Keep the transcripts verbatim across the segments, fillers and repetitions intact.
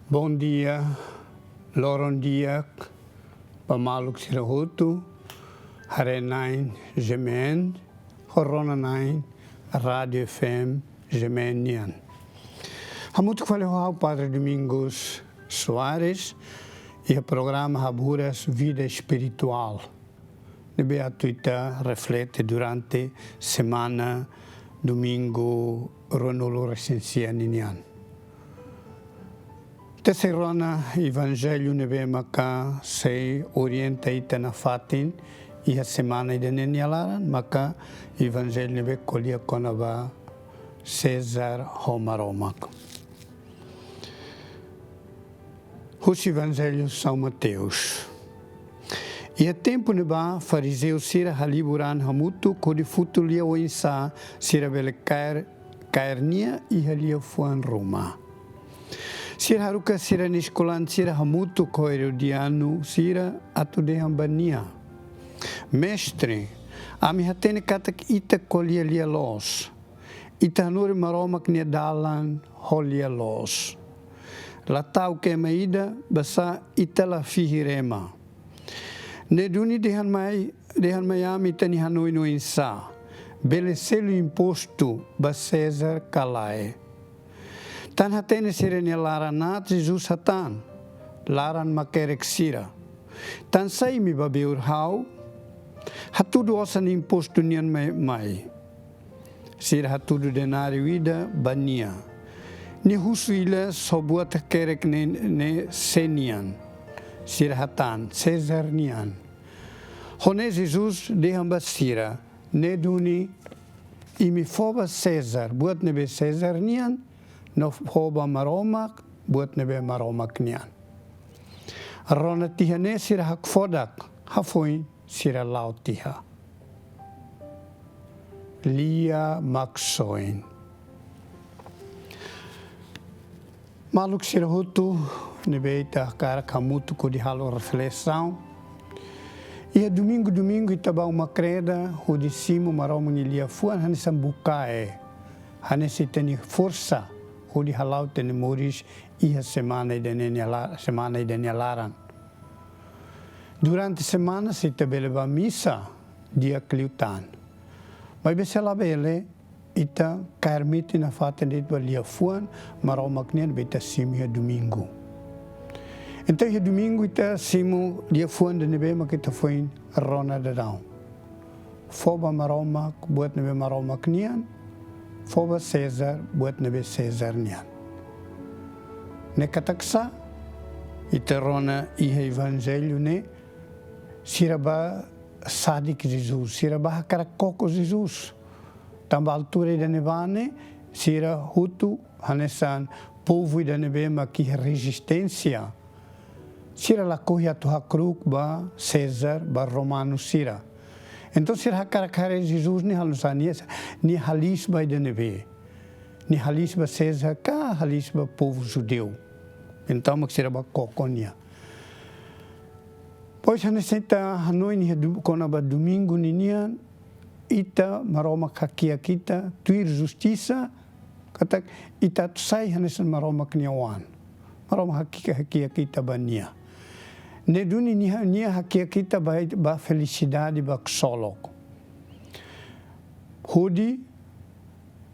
Bondia, loron di'ak ba maluk sira hotu, haree-na'in G M N, ho rona-na'in Rádiu F M G M N nian. Hamutuk fali ho ha'u Padre Domingos Soares, iha programa Haburas Vida Espirituál ne'ebé atu ita reflete durante semana domingu ruanulu-resin-sia ninian. Ita sei rona evanjellu ne'ebé maka sei orienta ita nafatin iha semana ida-ne'e nia laran, maka evanjellu ne'ebé ko'alia kona-ba César ho Maromak. Husi Evanjellu São Mateus. Iha tempu ne'ebá, farizeu sira halibur an hamutuk hodi futu lia oinsá sira bele kaer, kaer nia iha liafuan ruma. Sira haruka sira-nia eskolante sira hamutuk ho Erodianu sira atu dehan ba nia: Mestre, ami hatene katak ita ko'alia lia-loos. Ita hanorin Maromak nia dalan ho lia-loos. La ta'uk ema ida, basá ita la fihir ema. Ne'e duni dehan mai, dehan mai ami ita-nia hanoin oinsá. Bele selu impostu ba César ka lae? Tan hatene sira-nia laran aat, Jesus hatán: Laran makerek sira, tansá imi babeur ha'u? Hatudu osan impostu nian mai, mai. Sira hatudu denáriu ida ba nia. Nia husu ilas: Ho buat hakerek ne'e, ne'e sé nian? Sira hatán: César nian. Ho ne'e Jesus dehan ba sira: Ne'e duni, imi fó ba César buat ne'ebé César nian, no fó ba Maromak buat ne'ebé Maromak nian. Rona tiha ne'e sira hakfodak, hafoin sira la'o tiha. Lia Maksoin. Maluk sira hotu ne'ebé ita hakarak hamutuk hodi halo reflesaun. Iha domingu-domingu ita bá uma-kreda hodi simu Maromak nia liafuan hanesan bukae, hanesan ita-nia forsa hodi hala'o ita-nia moris iha semana ida-ne'e nia la-, semana ida-ne'e nia laran. Durante semana sei ita bele bá misa di'ak liután. Maibé se labele, ita kaer metin nafatin de'it ba liafuan Maromak nian ne'ebé ita simu iha domingu. Entaun iha domingu ita simu liafuan ida ne'ebé maka ita foin rona daudaun. Fó ba Maromak buat ne'ebé Maromak nian, fó ba César buat ne'ebé César nian. Ne'e katak sá? Ita rona iha evanjellu ne'e, sira bá sadik Jesus, sira bá hakarak koko Jesus. Tanba altura ida-ne'ebá ne'e, sira hotu hanesan povu ida ne'ebé mak iha rezisténsia. Sira lakohi atu hakru'uk ba César, ba romanu sira. Entaun sira hakarak haree Jesus ne'e halo nu'usá, nia, nia halis ba ida ne'ebé? Nia halis ba César ka halis ba povu judeu? Entaun mak sira bá koko nia. Depois hanesan ita hanoin iha du-, kona-ba domingu ninian, ita, Maromak hakiak ita, tuir justisa, katak ita atu sai hanesan Maromak nia oan. Maromak hakiak, hakiak ita ba nia. Ne'e duni nia, nia hakiak ita ba, ba felisidade, ba ksolok. Hodi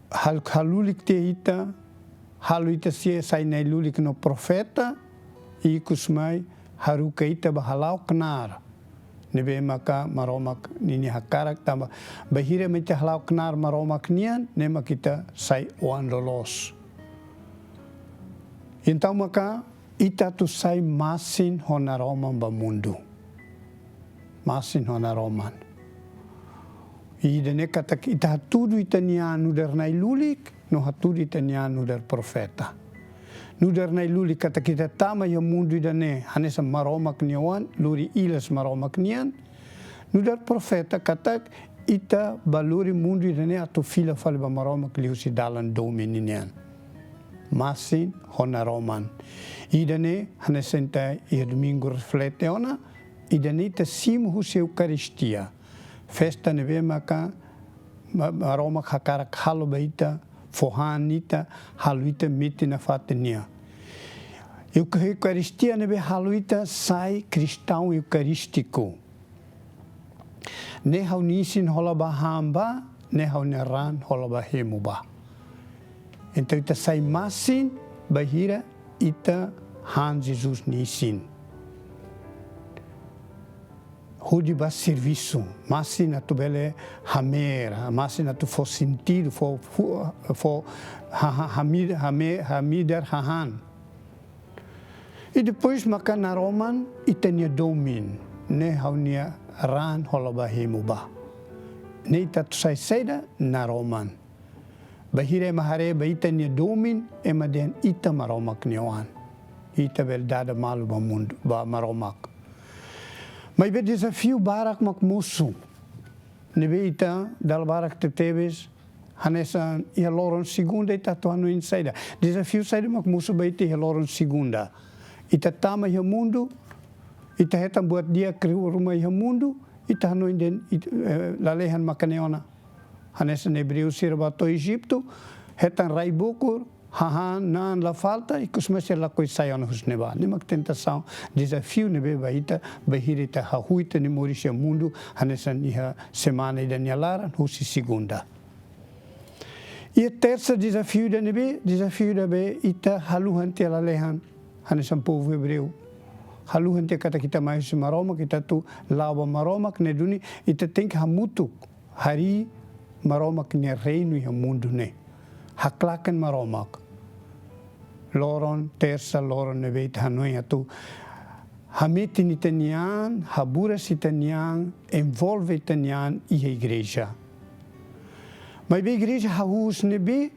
hal-, halulik tiha ita, halo ita sei sai nai-lulik no profeta, ikusmai haruka ita ba hala'o knaar ne'ebé maka Maromak ninia hakarak, tanba bainhira mak ita hala'o knaar Maromak nian, ne'e mak ita sai oan loloos. Entaun maka ita atu sai masin ho naroman ba mundu. Masin ho naroman. Ida-ne'e katak ita hatudu ita-nia an nu'udar nai-lulik, no hatudu ita-nia an nu'udar profeta. Nu'udar nai-lulik katak ita tama iha mundu ida-ne'e hanesan Maromak nia oan, lori ilas Maromak nian. Nu'udar profeta katak ita bá lori mundu ida-ne'e atu fila fali ba Maromak liuhusi dalan domin ninian. Masin ho naroman. Ida-ne'e hanesan ita iha domingu reflete ona, ida-ne'e ita simu husi Eukaristia. Festa ne'ebé maka Ma-, Maromak hakarak halo ba ita, fó han ita, halo ita metin nafatin nia. Euka-, Eukaristia ne'ebé halo ita sai kristaun eukarístiku. Ne'e ha'u-nia isin hola ba han bá, ne'e ha'u-nia raan hola ba hemu bá. Entaun ita sai masin bainhira ita han Jesus nia isin. Hodi ba servisu, masin atu bele hameer, masin atu fó sentidu, fó, fó, fó, ha, ha, hamid-, hame-, hamidar hahán. I depois maka naroman ita-nia domin, ne'e ha'u-nia raan hola ba hemu bá. Ne'e ita atu sai saida? Naroman. Bainhira ema haree ba ita-nia domin, ema dehan ita Maromak nia oan. Ita bele dada malu ba mundu, ba Maromak. Maibé dezafiu barak mak mosu. Ne'ebé ita dala barak tebetebes, hanesan iha loron segunda ita atu hanoin saida. Dezafiu saida mak mosu ba ita iha loron segunda. Ita tama iha mundu, ita hetan buat di'ak ruma iha mundu, ita hanoin dehan, it-, eh, lalehan maka ne'e ona. Hanesan Ebreu sira bá to'o Ejitu, hetan rai bokur, hahán, na'an la falta, ikus mais sira lakohi sai ona husi ne'ebá. Ne'e mak tentasaun, dezafiu ne'ebé ba ita, bainhira ita hahú ita-nia moris iha mundu, hanesan iha semana ida nia laran, husi segunda. Iha tersa dezafiu ida ne'ebé, dezafiu ida be ita haluha tiha lalehan, hanesan povu Ebreu. Haluha tiha katak ita mai husi Maromak, ita atu la'o ba Maromak, ne'e duni, ita tenke hamutuk harii Maromak nia reinu iha mundu ne'e. Haklaken Maromak. Loron tersa, loron ne'ebé ita hanoin atu hametin ita-nia an, haburas ita-nia an, envolve ita-nia an iha igreja. Maibé igreja hahú husi ne'ebé,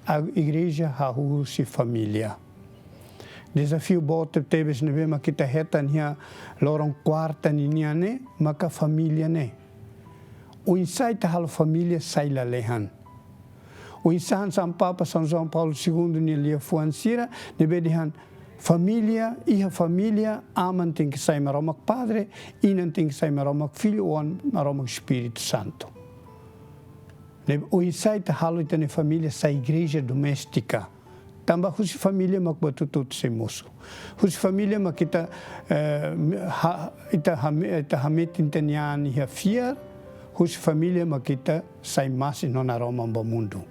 a igreja hahú husi família. Dezafiu boot tebes ne'ebé mak ita hetan iha loron kuarta ninian ne'e, maka família ne'e. Oinsá ita halo família sai lalehan. Oinsá hanesan Papa São João Paulo segundo nia liafuan sira, ne'ebé dehan família, iha família, aman tenke sai Maromak Padre, inan tenke sai Maromak Filho, oan Maromak Espíritu Santu. Ne'e oinsá ita halo ita-nia família sai igreja doméstika. Tanba husi família mak buat hotu-hotu sei mosu. Husi família mak ita, eh, ha-, ita hame-, ita hametin ita-nia an iha fiar, husi família mak ita sai masin no naroman ba mundu.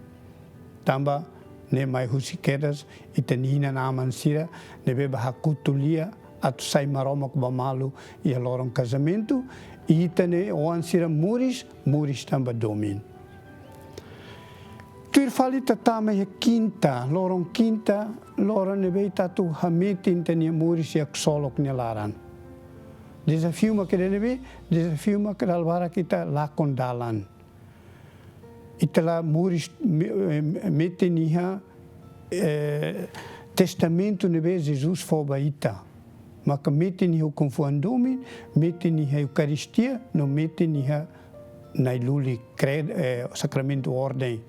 Tanba ne'e mai husi kedas ita-nia inan-aman sira ne'ebé bá hakutu lia atu sai Maromak ba malu iha loron kazamentu, i ita-nia oan sira moris, moris tanba domin. Tuir fali ita tama iha kinta, loron kinta, loron ne'ebé ita atu hametin ita-nia moris iha ksolok nia laran. Dezafiu mak ida ne'ebé, dezafiu mak dala barak ita lakon dalan. Ita la moris me-, eh, metin iha, eh, testamentu ne'ebé Jesus fó ba ita. Maka metin iha ukun-fuan domin, metin iha Eukaristia, no metin iha nai-lulik kred-, eh, sakramentu orden.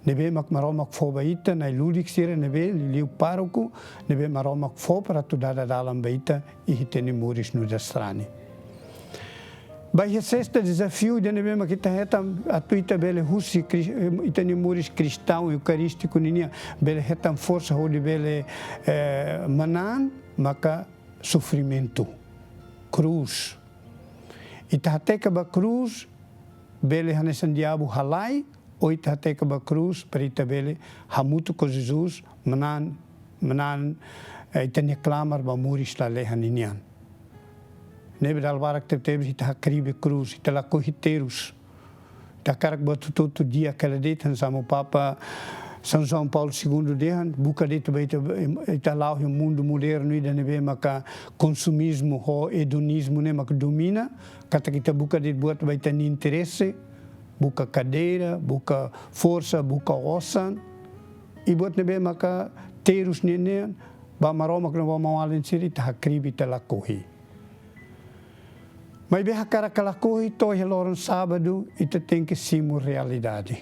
Ne'ebé mak Maromak fó ba ita, nai-lulik sira ne'ebé, liuliu pároku, ne'ebé Maromak fó para atu dada dalan ba ita, iha ita-nia moris nu'udar sarani. Ba iha sesta dezafiu ida ne'ebé mak ita hetan atu ita bele husi Kris-, eh, ita-nia moris kristaun eukarístiku ninian bele hetan forsa hodi bele, eh, manán maka sofrimentu, krús. Ita hateke ba krús, bele hanesan diabu halai, ou ita hateke ba krús, para ita bele hamutuk ho Jesus, manán, manán, eh, ita-nia klamar ba moris lalehan ninian. Ne'ebé dala barak tebetebes ita hakribi krús, ita lakohi terus. Ita hakarak buat hotu-hotu di'ak hela de'it, hanesan Papa São João Paulo segundo dehan, buka de'it ba ita, ita la'o iha mundu modernu ida ne'ebé maka konsumizmu ho edonizmu ne'e maka domina, katak ita buka de'it buat ba ita-nia interese, buka kadeira, buka forsa, buka osan. I buat ne'ebé maka terus nian ne'e, ba Maromak no ba maun-alin sira ita hakribi ita lakohi. Maibé hakarak ka lakohi to'o iha loron sábadu, ita tenke simu realidade.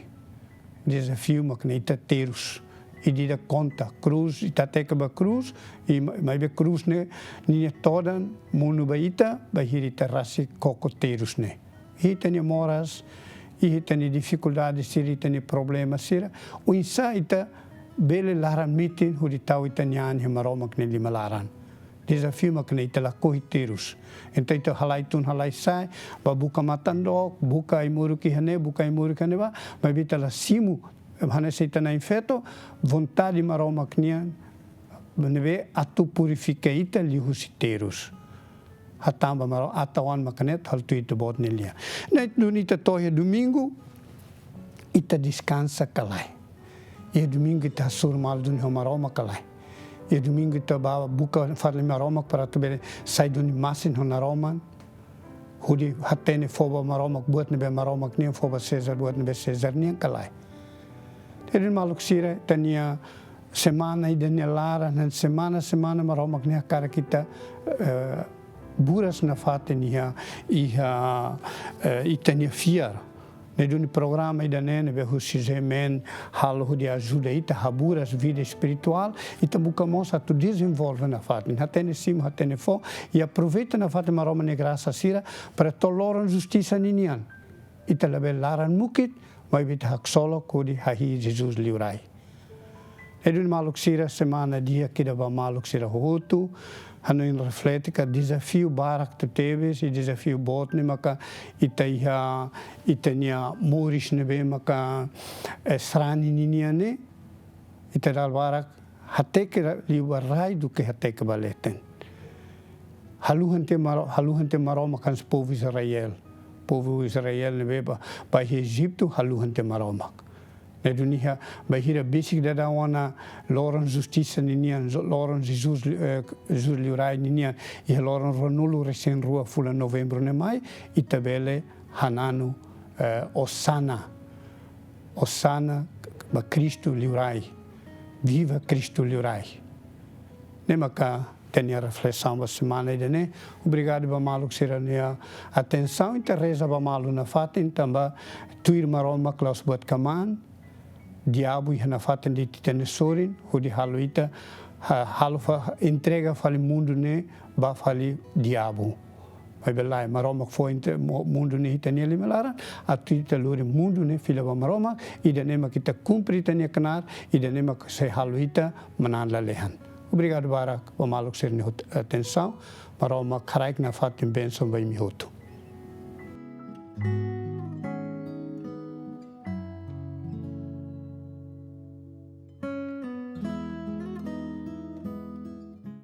Dezafiu mak ne'e ita terus. I ida konta, krús, ita hateke ba krús, i ma-, maibé krús ne'e, ninia todan, monu ba ita, bainhira ita rasik koko terus ne'e. Ita-nia moras, ita-nia difikuldade sira, ita-nia problema sira, oinsá ita bele laran metin hodi tau ita-nia an iha Maromak nia lima laran. Dezafiu mak ne'e, ita lakohi terus. Entaun ita halai tun halai sa'e, bá buka matan-dook, buka ai-moruk iha ne'e, buka ai-moruk iha ne'ebá, maibé ita la simu, hanesan ita na'in-feto, vontade Maromak nian, ne'ebé atu purifika ita liuhusi terus. Hatán ba Maromak, atu an maka ne'e, halo tuir Ita-Boot nia lian. Ne'e duni ita to'o iha domingu, ita deskansa ka lae? Iha domingu ita hasoru malu duni ho Maromak ka lae? Iha domingu ita bá buka fali Maromak para atu bele sai duni masin ho naroman, hodi hatene fó ba Maromak buat ne'ebé Maromak nian, fó ba César buat ne'ebé César nian ka lae? Ne'e duni maluk sira, ita-nia semana ida-ne'e laran, hanesan semana, semana Maromak nia hakarak ita, eh, buras nafatin iha, iha, eh, ita-nia fiar. Ne'e duni programa ida-ne'e ne'ebé husi G M N halo hodi ajuda ita haburas vida espirituál, ita buka mós atu dezenvolve nafatin. Hatene simu, hatene fó, i aproveita nafatin Maromak nia grasa sira para to'o loron justisa ninian. Ita labele laran mukit, maibé ita haksolok hodi hahi'i Jesus liurai. Ne'e duni maluk sira, semana di'ak ida ba maluk sira hotu, hanoin reflete katak dezafiu barak tebetebes, i dezafiu boot ne'e maka ita iha, ita-nia moris ne'ebé maka, eh, sarani ninian ne'e, ita dala barak hateke ra-, liu ba rai duké hateke ba leten. Haluha tiha Maro-, haluha tiha Maromak hanesan povu Israel. Povu Israel ne'ebé bá, bá iha Ejitu, haluha tiha Maromak. Ne'e duni iha, bainhira besik daudaun ona loron justisa ninian, zo-, loron Jesus li-, eh, Jesus liurai ninian, iha loron ruanulu-resin-rua fulan Novembru ne'e mai, ita bele hananu, eh, Osana. Osana ba Kristu liurai. Viva Kristu liurai. Ne'e maka ita-nia reflesaun ba semana ida-ne'e. Obrigadu ba maluk sira-nia atensaun, ita reza ba malu nafatin, tanba tuir Maromak la'ós buat kmaan, diabu iha nafatin de'it ita-nia sorin, hodi halo ita, ha-, halo fa-, entrega fali mundu ne'e ba fali diabu. Maibé lae, Maromak fó entre-, mo-, mundu ne'e iha ita-nia lima laran, atu ita lori mundu ne'e fila ba Maromak, ida-ne'e mak ita kumpre ita-nia knaar, ida-ne'e mak sei halo ita manán lalehan. Obrigadu barak ba maluk sira-nia hot-, atensaun, Maromak haraik nafatin bensaun ba imi hotu.